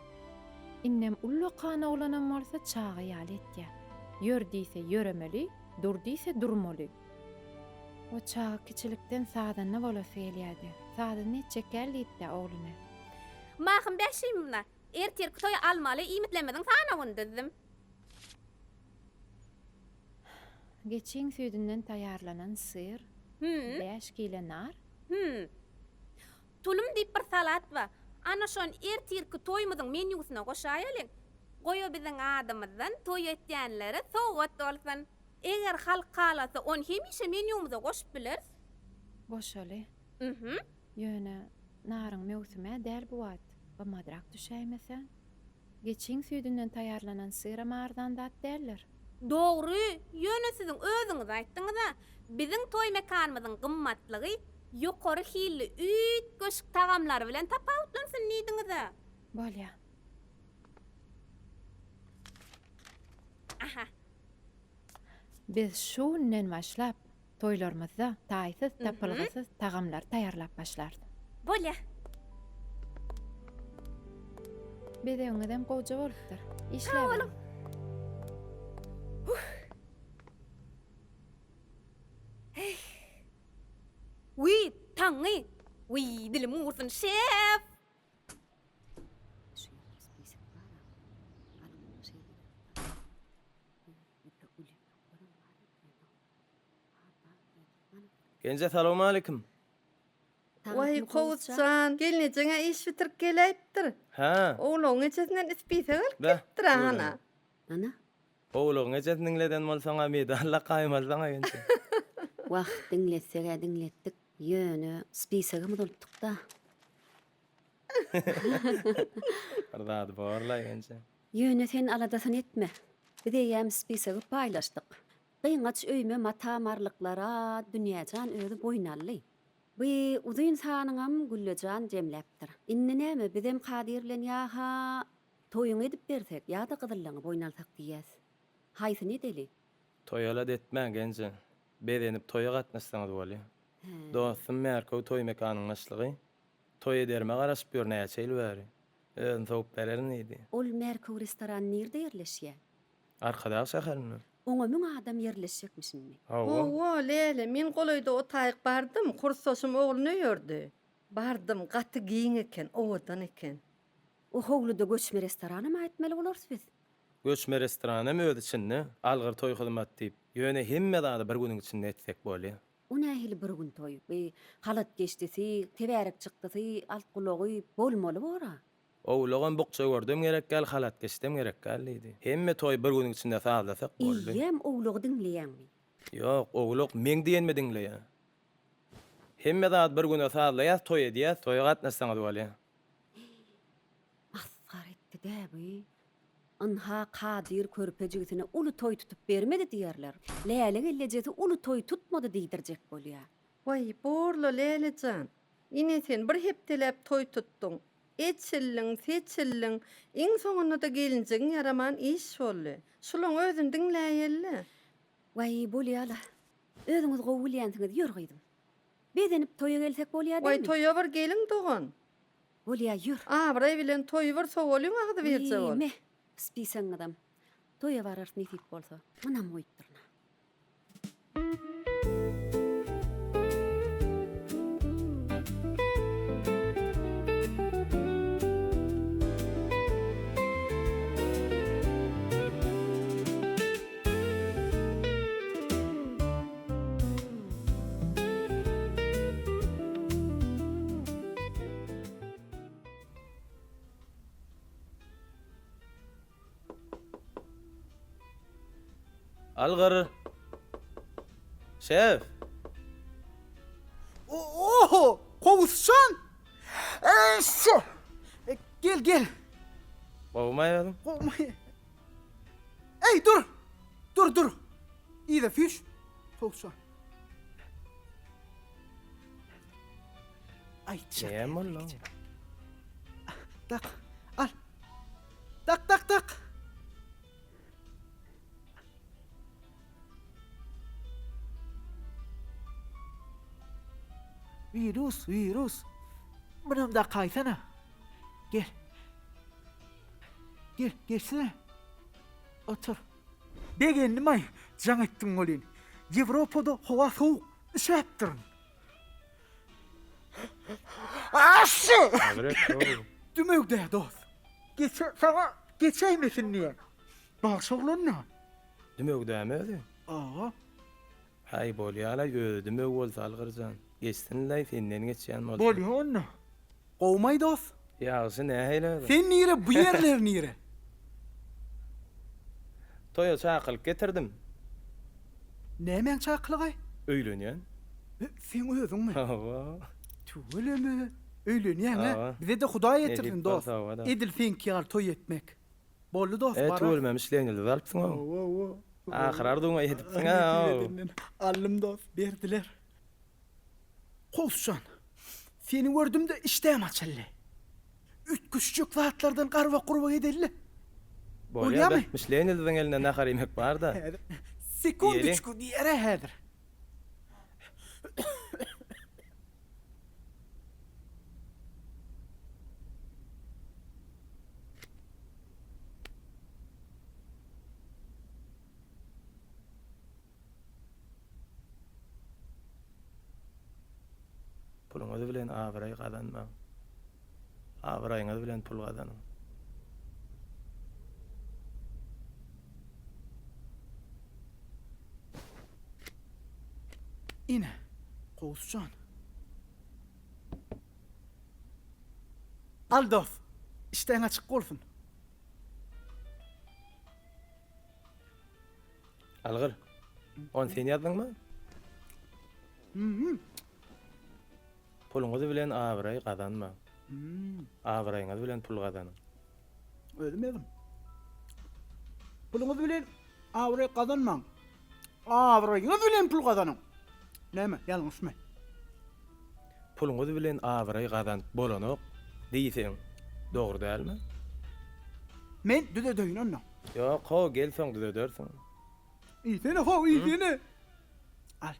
Indem ullakan oglanam bolsa çaga ýaly etýär. Ýör diýse ýöremeli, dur diýse durmaly. O çaga kiçilikden sazanda bolasy gelýärdi. Sazanda etjek däl diýipdä ogluny. Mahym Bäşimowna, ertirki toýa almaly iýmitlerimiziň sanawyny düzdüm. Geçiň süýdünden taýýarlanan syr, bäş kile nar. Hüm. Tulum diýip bir salat bar. Ana şony ertirki toýumyzyň menýusyna goşaýalyň. Goý o biziň adymyzdan toý etýänlere sowgat bolsun. Eger halk halasa ony hemişe menýumyza goşup bileris. Goşaly. Mhm. Ýöne naryň möwsüm-ä däl bu wagt. Gymmadrak düşäýmese. Geçiň süýdünden taýýarlanan syram arzan zat däldir. Dogry, ýöne siziň özüňiz aýtdyňyz-a, biziň toý mekanymyzyň gymmatlygy ýokary hilli üýtgeşik tagamlary bilen tapawutlansyn diýdiňiz-ä. Bolýa. Aha. Biz şu günden başlap, Toýlarymyzda taýsyz, tapylgysyz tagamlary taýýarlap başlarys. Bolýa. Bezegiňizem gowja bolupdyr. Sag Işläberiň. boluň. Wiý, Taňňy! Wiý, dilim gursun, şef! Genje salowmalikim. Waý, Kowus jan, gelnejeň-ä iş bitirip geläýipdir. Hä. Owlagyň ejesinden ispisek alyp Beh, gelipdir ana. Ana. Owlagyň ejesini diňleden bolsaň-a medal lakaýmazlaň-a Genje. Wah, diňletseg-ä diňletdik, ýöne spisegem uzaltdyk-da. Bir zady bor-laý Genje. Ýöne sen aladasyny etme. Biz eýýäm spisegi paýlaşdyk. Gyňaç öýme mata marlyklara Dünýäjan özi boýun aldy. Bu uzyn sanyňam Güllejan jemläpdir. Indi näme, bizem Kadyr bilen ýa-ha toýuňy edip bersek, ýa-da gyzyllaňy boýun alsak diýýäs. Haýsyny edeli? Toý alada etmäň, genje. Bezenip toýa gatnaşsaňyz bolýa. Hä. Dostum Märkow toý mekanyň başlygy. Toý ederime garaşyp ýör näçe ýyl bäri. Özüm sowup bererin diýdi. Ol Märkow restorany nirde ýerleşýär? Arkadag şäherinde. Oňa müň adam ýerleşjekmiş indi. Hawa. Hawa, Läle, men golaýda o taýyk bardym, kursdaşym ogluny öýerdi. Bardym, gaty giň eken, owadan eken. O howluda göçme restoranam aýtmaly bolarys biz. Göçme restoranam öz içinde, algyr toý hyzmat diýip. Ýöne hemme zady bir günüň içinde etsek bolýa. O nähili bir gün toý? Bi halat geçdisi, tebärek çykdysy, alt gulagy bolmaly bor-a. Owlagam bukja gördem gerek däl, halat geçdem gerek däl diýdi. Hemme toýy bir günüň içinde sazlasak boldy. Eýýäm owlagy diňleýäňmi? Ýok, owlak meň diýenimi diňleýär. Hemme zady bir güne sazlaýas, toý edýäs, toýa gatnaşsaňyz bolýar. Masgara etdi-dä bu. Ynha, Kadyr körpe jigisine uly toý tutup bermedi diýerler. Läle gellejesi uly toý tutmady diýdirjek bolýar. Waý, borla, Läle jan. Ine sen bir hepdeläp toý tutduň. Eçildiň, seçildiň, iň soňunda-da gelinjigiň ýaraman iş boldy. Şulaň özüni diňläýeli-le. Waý, bolýa-la. Özüňiz gowy bilýänsiňiz, ýör gyzym. Bezenip toýa gelsek bolýa Waý, dälmi? toýa bir geliň dogan. Bolýa, ýör. Abraý bilen toýy bir sowalyň agzybirje Wiý, bol. me, spisagyňyzam. Toýa bararys nesip bolsa. Munam goýupdyryn-a. Algyr. Şef. Oho, Kowusjan! Eşşe! Gel, gel. Gowumy özüň? Gowumy? Eý, dur! Dur, dur! Yza süýş, Kowusjan. Aýtjak. Näme boldy? Dak, al. Dak, dak, dak. Wirus, wirus. Munam dakaýsana. Gel. Gel, gelsene. Otur. Begendim-aý, jaň etdiň welin. Ýewropada howa sowuk, üşäpdirin. Aşşy! Dümewdä dost. Geçe saňa geçäýmesin diýen. Bagşy oglan-da. Dümewdämi özi? Hawa. Haý bolýalaý özi dümew bolsa Algyrjan. Geçsinlaý senden geçýän bolsa. Bolýa onda. Gowumaý dost? Ýagşy nähili özi? Sen nire bu ýerler nire? Toýa çakylyk getirdim. Nämäň çakylygy? Öýlenýän. Seň özüňmi? Hawa. Tüweleme. Öýlenýäň-ä? Hawa. Bize-de Hudaý ýetirsin Nesip dost. bolsa hawa-da. Edil seňki ýaly toý etmek. Boldy dost, E, barar. tüweleme işleýin alypsyň-ow. Hawa, hawa. Ahyr arzuwyňa ýetipsiň-ä, ow. Aldym dost, berdiler. Kowusjan, seni gördüm-de işdäm açyldy. Üýtgeşjek zatlardan garbak-gurbak edeli-le. Bolýa Bolýamy? be, Mişlen ýyldyzyň elinden nahar iýmek bar-da. Häzir. Sekundoçku diýer-ä häzir. Puluňyz bilen abraý gazanmaň. Abraýyňyz bilen pul gazanyň. Ine, Kowusjan. Al dost, işdäň açyk bolsun. Algyr. Ony sen ýazdyňmy? Puluňyz bilen abraý gazanmaň. Abraýyňyz bilen pul gazanyň. Özüm ýazdym. Puluňyz bilen abraý gazanmaň. Abraýyňyz bilen pul gazanyň. Näme, ýalňyşmy? Puluňyz bilen abraý gazanyp bolanok diýseň dogry dälmi? Men düzedeýin onda. Ýok how gel soň düzedersiň. Iýsene how iýsene. Al.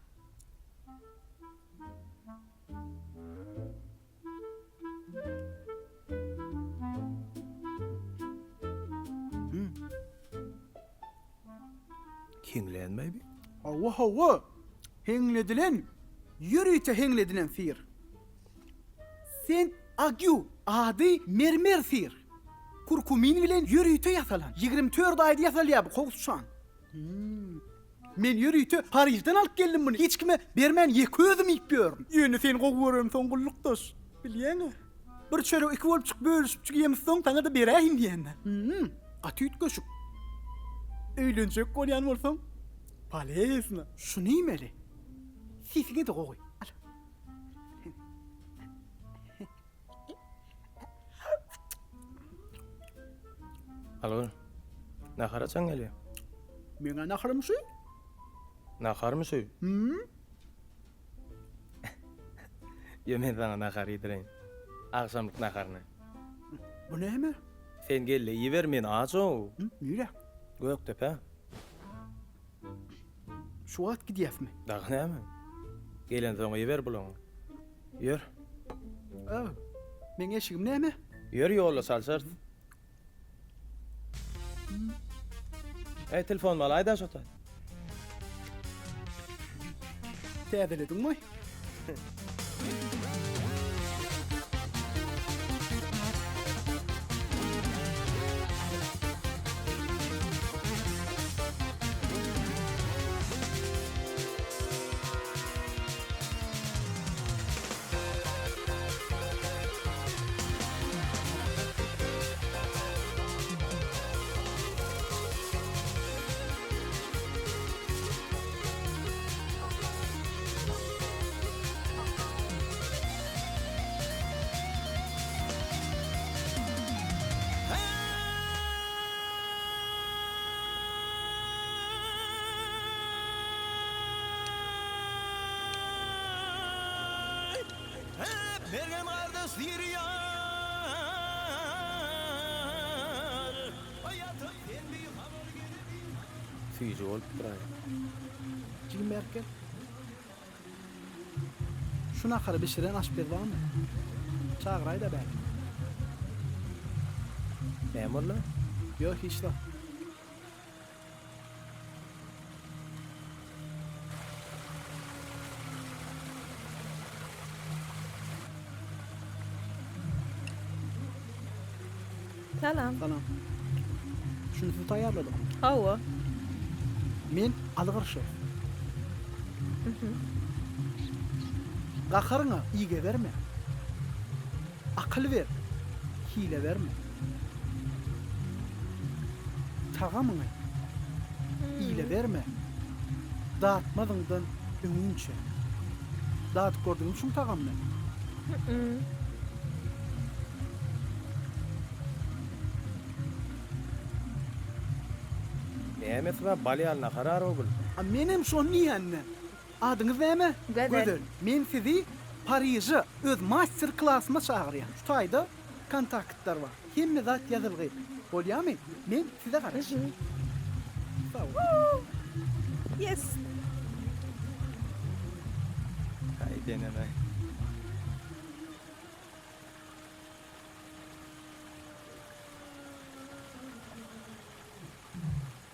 Hiňlenmeý bi? Hawa, hawa. Heňledilen, ýörite heňledilen syr. Sent Agýu ady mermer syr. Kurkumin bilen ýörite ýasalan. 24 aýda ýasalýar bu kowusjan. Men ýörite Parižden alyp geldim muny. Hiç kime bermän ýeke özüm iýip ýörün. Ýöne seni gowy göremsoň gullukdaş. Bilýäň-ä. Bir çöregi iki bolupjyk bölüşipjik iýemizsoň saňa-da beräýin diýende. Gaty üýtgeşik. Öýlenjek bolýan bolsaň, polezno. Şuny iýmeli. Sesiňe-de gowy. Al. Algyr. Nahar haçan gelýär? Meň-ä naharym şu. Naharmy şu? Hüm. Ýo men saňa nahar iýdireýin. Agşamlyk naharyny. Bu näme? Sen gel-de iýiber, men aç-ow. Nirä? Gökdepä. Şu wagt gidýäsmi? Dagy näme? Gelensoň iýiber bulaňy. Ýör. Öw. Meň eşigim näme? Ýör ýolda çalşarys. Eý telefonymy alaýda şo taý. Täzelediňmi? Mergen gardaş diri ýar. Süýji bolupdyr-aý. Jigim bärik gel. Şu nahary bişiren aşpez barmy? Çagyraý-da bärik. Näme boldy? Ýok, hiç zat. Salam. Salam. Şuny siz taýýarladyňyzmy? Hawa. Men Algyr şef. Gaharyňa ige berme. Akyl ber, hile berme. Tagamyňy ile berme. Datmazyňdan öňinçä. Dadyp gördüňmi şuň tagamyny? Nämesi bar, bal ýaly nahar ar-ow bul. A menem şony diýýän-dä. Adyňyz näme? Gözel. Gözel. Men sizi Pariže öz master klasyma çagyrýan. Şu taýda kontaktlar bar. Hemme zat ýazylgy. Bolýamy? Men size garaşýan. Sag boluň. Yes. Haý senem-aý.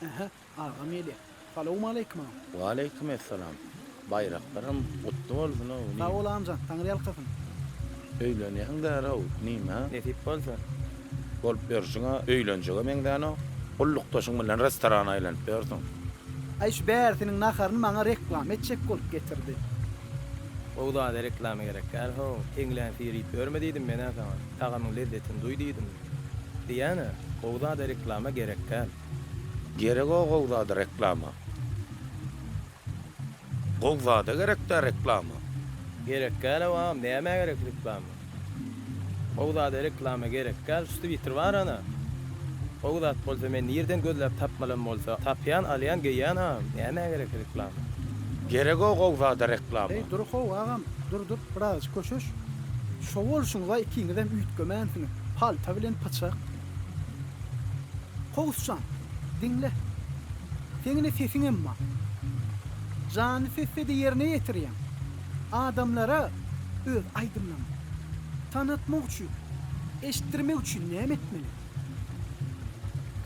Ähä, agam gelýär. Salowmaleýkim agam. Waleýkim essalam. Baýraklaram gutly bolsun-ow, inim. Sag bol agamjan, Taňry ýalkasyn. Öýlenýäň däl-ow, inim, hä? Nesip bolsa. Bolup ýörşüň-ä öýlenjege meňzänok. Gullukdaşyň bilen restorana aýlanyp ýörsüň. Aý şu bärsiniň naharyny maňa reklama etjek bolup getirdi. Gowy zada reklama gerek däl how, eňlän syr iýip ýörme diýdim men-ä saňa, tagamyň lezzetini duý diýdim. Diýýän-ä, gowy zada reklama gerek däl. Gereg-ow gowy zada reklama. Gowy zada gerek däl reklama. Gerek däl-ow agam, nämä gerek reklama. Gowy zada reklama gerek däl, şu twitter bar ana. Gowy zat bolsa men nirden gözläp tapmalam bolsa, tapýan, alýan, geýýän agam, nämä gerek reklama. Gereg-ow gowy zada reklama. Eý dur how agam, dur dur, birazajyk köşeş. Şo bolşuňyza ikiňizem üýtgemänsiňiz, palta bilen pyçak. Kowusjan, diňle. Seň ine sesiňem bar. Janly sesde-de ýerine ýetirýäň. Adamlara öz aýdymlaryňy tanatmak üçin, eşitdirmek üçin näme etmeli?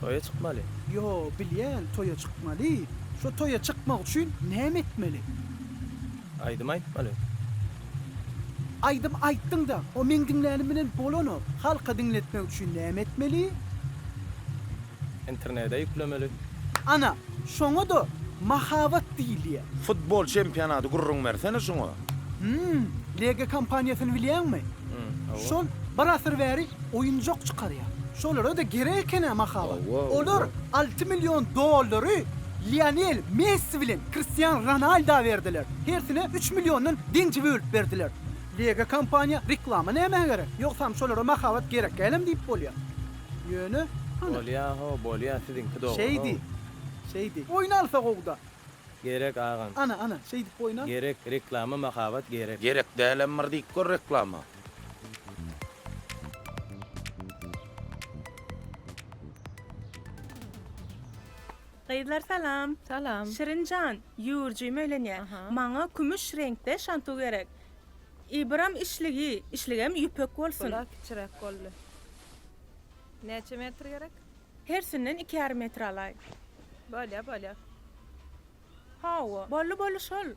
Toýa çykmaly. Ýo, bilýän, toýa çykmaly. Şo toýa çykmak üçin näme etmeli? Aýdym aýtmaly. Aýdym aýtdyň-da, o meň diňlänim bilen bolanok. Halka diňletmek üçin näme etmeli? Internede ýüklemeli. Ana, şoňa-da mahabat diýilýär. Futbol çempionaty gürrüň bersene şuňa. Hum, Lego kompaniýasyny bilýäňmi? Hawa. Şol bir asyr bäri oýunjak çykarýar. Şolara-da gerek eken-ä mahabat. Hawa, Olar hawa. 6 million dollary Lionel Messi bilen Kristian Ronalda berdiler. Hersine 3 milliondan deňje bölüp berdiler. Lego kompaniýa reklama nämä gerek? Ýogsam şolara mahabat gerek dälem diýip bolýar. Ýöne, hany. Bolýa-how, bolýa, siziňki dogry-how. Şeýdi, şeýdi. Boýun alsa gowy-da. Gerek agam. Ana, ana, şeýdip boýun al. Gerek, reklama mahabat gerek. Gerek dälem bir diýip gör reklama. Gyzlar salam. Salam. Şirin jan, ýüwürjim öýlenýär. Maňa kümüş reňkde şantu gerek. I biram işligi, işligem ýüpek bolsun. Bula kiçiräk boldy. Näçe metr gerek? Hersinden iki ýarym metr alaý. Bolýa, bolýa. Hawa, boldy boldy şol.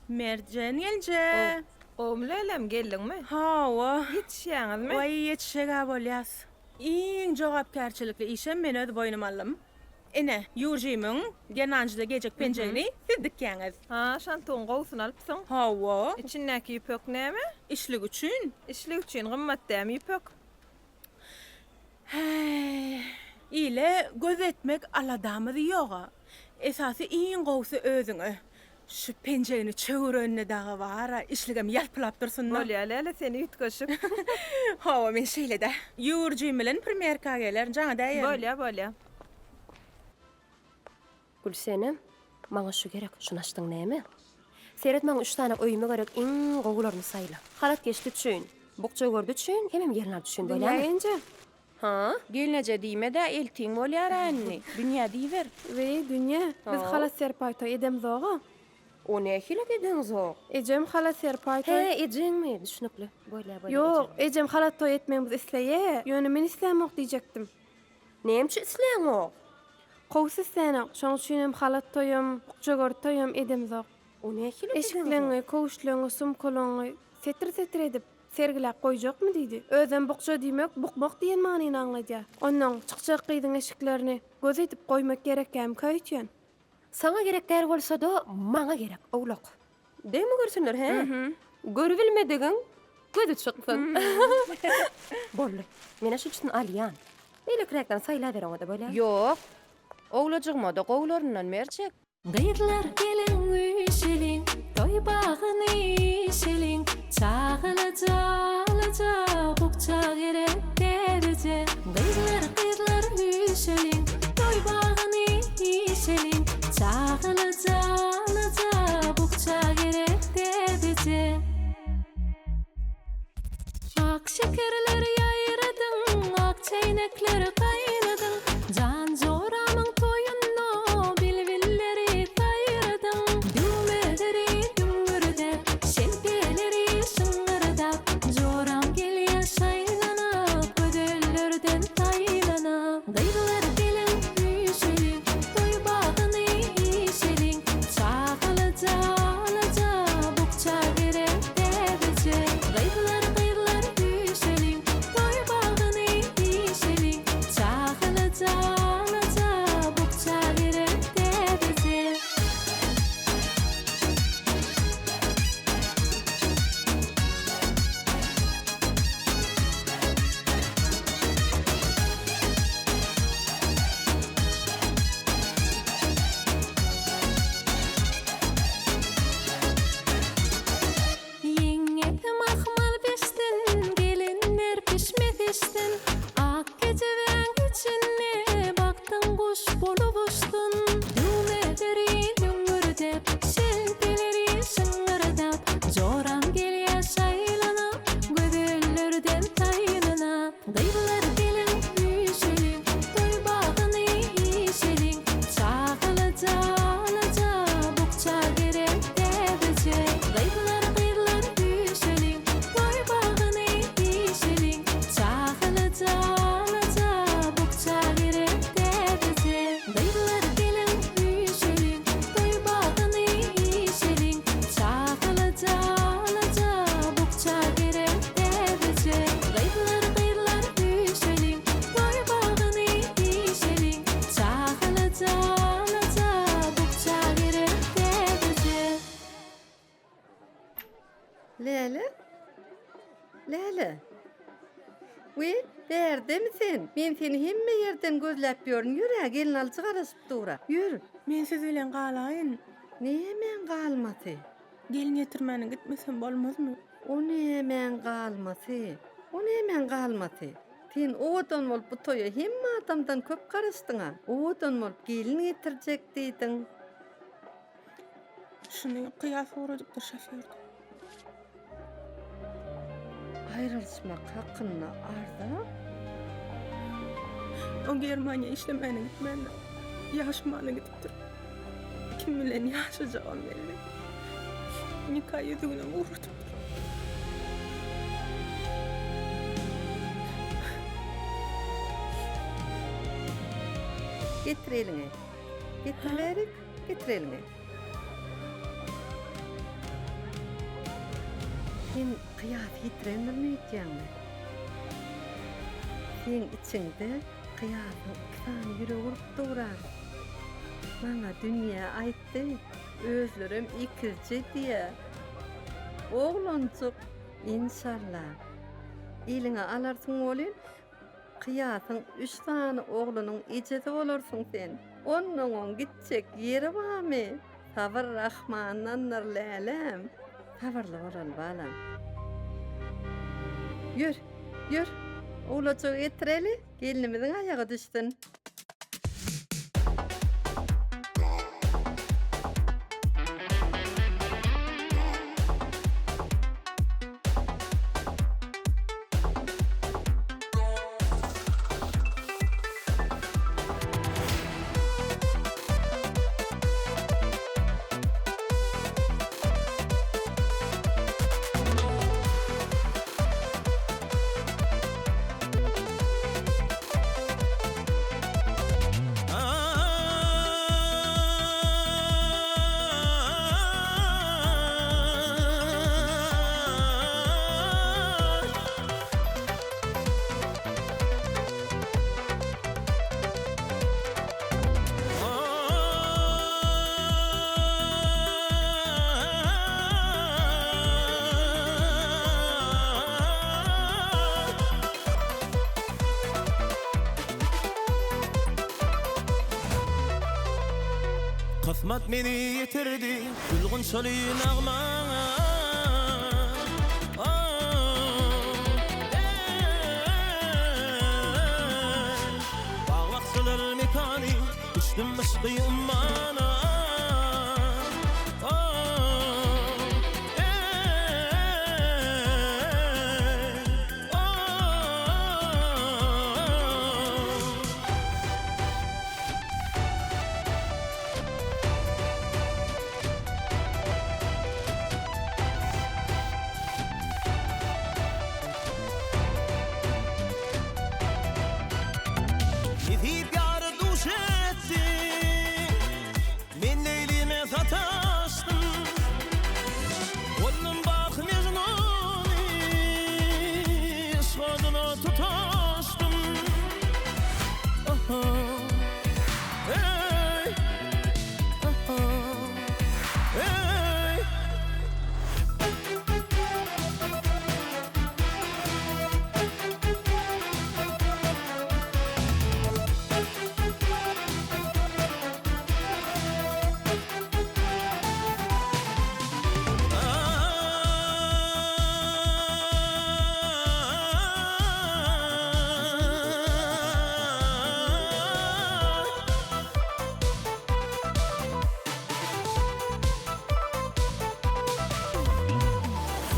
Merjen gelje. Gowmy lälem, geldiňmi? Hawa. Ýetişýäňizmi? Waý, ýetişjeg-ä bolýas. Iň jogapkärçilikli işem men öz boýnuma aldym. Ine, ýurjymyň gelnanjyda geýjek penjegini siz dikýäňiz. Ha, şantugyň gowusyny alypsyň. Hawa. Içindäki ýüpek näme? Işlik üçin. Işlik üçin gymmat dämi ýüpek? Häý, ile göz etmek aladamyz ýog-a. Esasy iň gowusy özüňe. Şu penjegini çöwrende dagy bar-a, işligem ýalpylap dursun-da. Bolýa, Läle, sen üýtgeşik. Hawa, men şeýle-dä. Ýüwürjim bilen premýerka gelerin, jaňa däýerin. Bolýa, bolýa. Gülsenem, maňa şu gerek, şuny açdyň näme? Seret maňa üç sany öýme gerek iň gowularyny saýla. Halat geçdi üçin, bukja gördi üçin, hemem gelin aldy üçin Dünýä bolýamy? enje. Ha? Gelneje diýme-dä, eltiň bolýar-a indi. Dünýä diýiber. Weý, Dünýä, biz Haw. halat-serpaý toý edemzog-a. O nähili edeňzok? Ejem halat-serpaý toý. Hä, ejeňmi? Düşnükli. Bolýa, bolýa, Ýok, ejeň. ejem halat toý etmegimizi isleýä, ýöne men islämok diýjekdim. Näme üçin isläňok? Kowus islänok, şoň üçinem halat toýam, bukjagördi toýam edemzok. O nähili edeňzok? Eşikleňi, köwüşleňi, sumkalaňy setir-setir edip, sergiläp goýjakmy diýdi. Özem bukja diýmek bukmak diýen manyny aňladýar. Onnoň çykjak gyzyň eşiklerini göz edip goýmak gerekkämika öýtýän. Saňa gerek däl bolsa-da, maňa gerek, owlak. Degme görsünler, hä? Görübilmedigiň gözi çyksyn. Boldy. Men-ä şu üçüsini alýan. Beýlekiräklerini saýlaber oňa-da, bolýamy? Ýok. Owlajygyma-da gowularyndan berjek. Gyzlar geliň üýşeliň, toý bagyny işeliň, Çagalaja alaja bukja gerek täzeje. Gyzlar gyzlar üýşeliň, toý bagyny işeliň, Çagalaja alaja bukja gerek täzeje. Ak şekerler ýaýradyň, ak çeýnekler gaýnadyň, Jan joramyň toýunda bilbilleri saýradyň. Düwmeleri düňňürdäp, şelpeleri şyňňyrdap, Joram gelýär şaýlanyp, gözellerden saýlanyp. Gyzlar geliň, üýşeliň, toý bagyny işeliň. Läle? Läle? We, bärdemi sen? Men seni hemme ýerden gözläp ýörün. Ýör-ä, gelnalyjy garaşyp dur-a. Ýör. Men siz bilen galaýyn. Nämäň galmasy? Gelin getirmäne gitmesem bolmazmy? O nämäň galmasy? O nämäň galmasy? Sen owadan bolup bu toýa hemme adamdan köp garaşdyň-a. Owadan bolup gelin getirjek diýdiň. Şuny Kyýas ugradypdyr şofýordan. Aýrylyşmak hakynda arza? O Germaniýa işlemäne gitmändir. Ýaşamana gidipdir. Kim bilen ýaşajagam belli. Nika ýüzüginem ugradypdyr. Getir eliňi. Getir bärik, getir eliňi. Sen Kyýasy ýitirendirin öýtýäňmi? Seň içiňde Kyýasyň iki sany ýüregi urup dur-a. Maňa Dünýä aýtdy, özlerem ekizje diýýä. Oglanjyk, enşalla, eliňe alarsyň welin, Kyýasyň üç sany oglunyň ejesi bolarsyň sen. Onnoň oň gitjek ýeri barmy? Sabyr Rahmandandyr läläm. Sabyrly bolaly balam. Ýör, ýör, owlajygy getireli, gelnimiziň aýagy düşsün. Kysmat meni ýetirdi gül-gunçaly nagma. Bag-bakjalar mekany, düşdüm yşky ummana. Nesip ýary duş etdi, Men Leýlime sataşdym. Boldum baky Mejnuny, Yşk oduna tutaşdym. Eý, eý.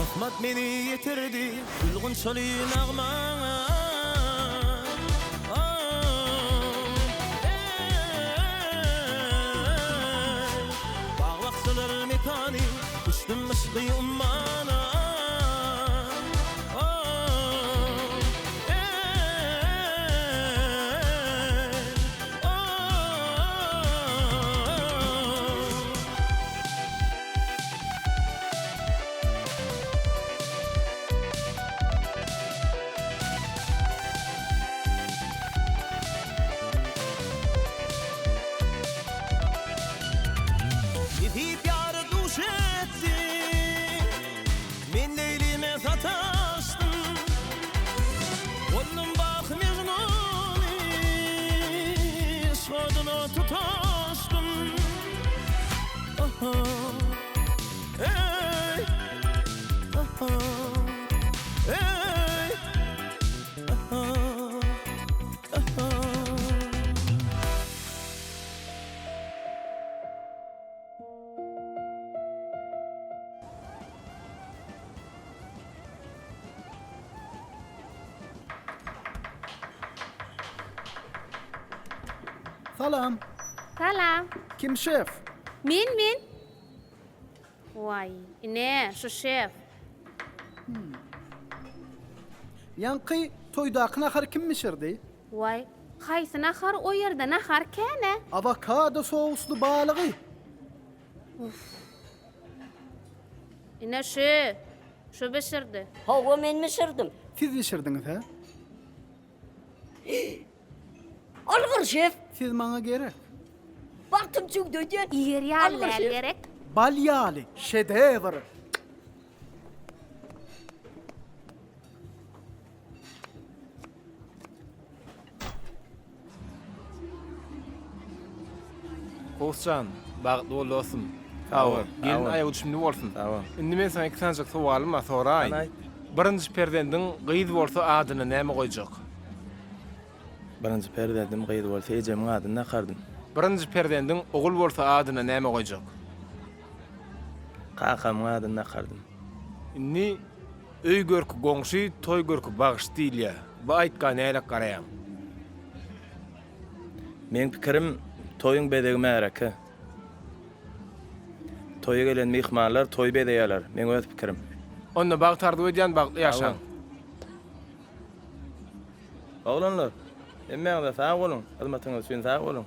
Kysmat meni ýetirdi gül-gunçaly nagma. Bag-bakjalar mekany, düşdüm yşky ummana. Nesip ýary duş etdi. Eý! Eý! Salam. Salam. Kim şef? Men men. Waý, ine, şu şef. Ýaňky toýdaky nahary kim bişirdi? Waý, haýsy nahar o ýerde nahar kän-ä? Awokado sously balygy. Uff. Ine şu. Şu bişirdi. Hawa, men bişirdim. Siz bişirdiňiz, hä? Algyr şef. Siz maňa gerek. Bagtym çüwdi öýdýän. Iýer ýaly däl gerek. Bal ýaly, şedewr. Kowus jan, bagtly bol dostum. Sag bol. Gelin aýagy düşümli bolsun. Sag bol. Indi men saňa iki sanjak sowalym bar, soraýyn. Hany aýt. Birinji perzendiň gyz bolsa adyna näme goýjak? Birinji perzendim gyz bolsa ejemiň adyny dakardym. Birinji perzendiň ogul bolsa adyna näme goýjak? Kakamyň adyny dakardym. Indi Öý görki goňşy, toý görki bagşy diýilýär. Bu aýtga nälik garaýaň? Meň pikirim, toýuň bezegi märeke. Toýa gelen myhmanlar toýy bezeýärler. Meň öz pikirim. Onda bagt arzuw edýän bagtly ýaşaň. Oglanlar, hemmäňize sag boluň, hyzmatyňyz üçin sag boluň.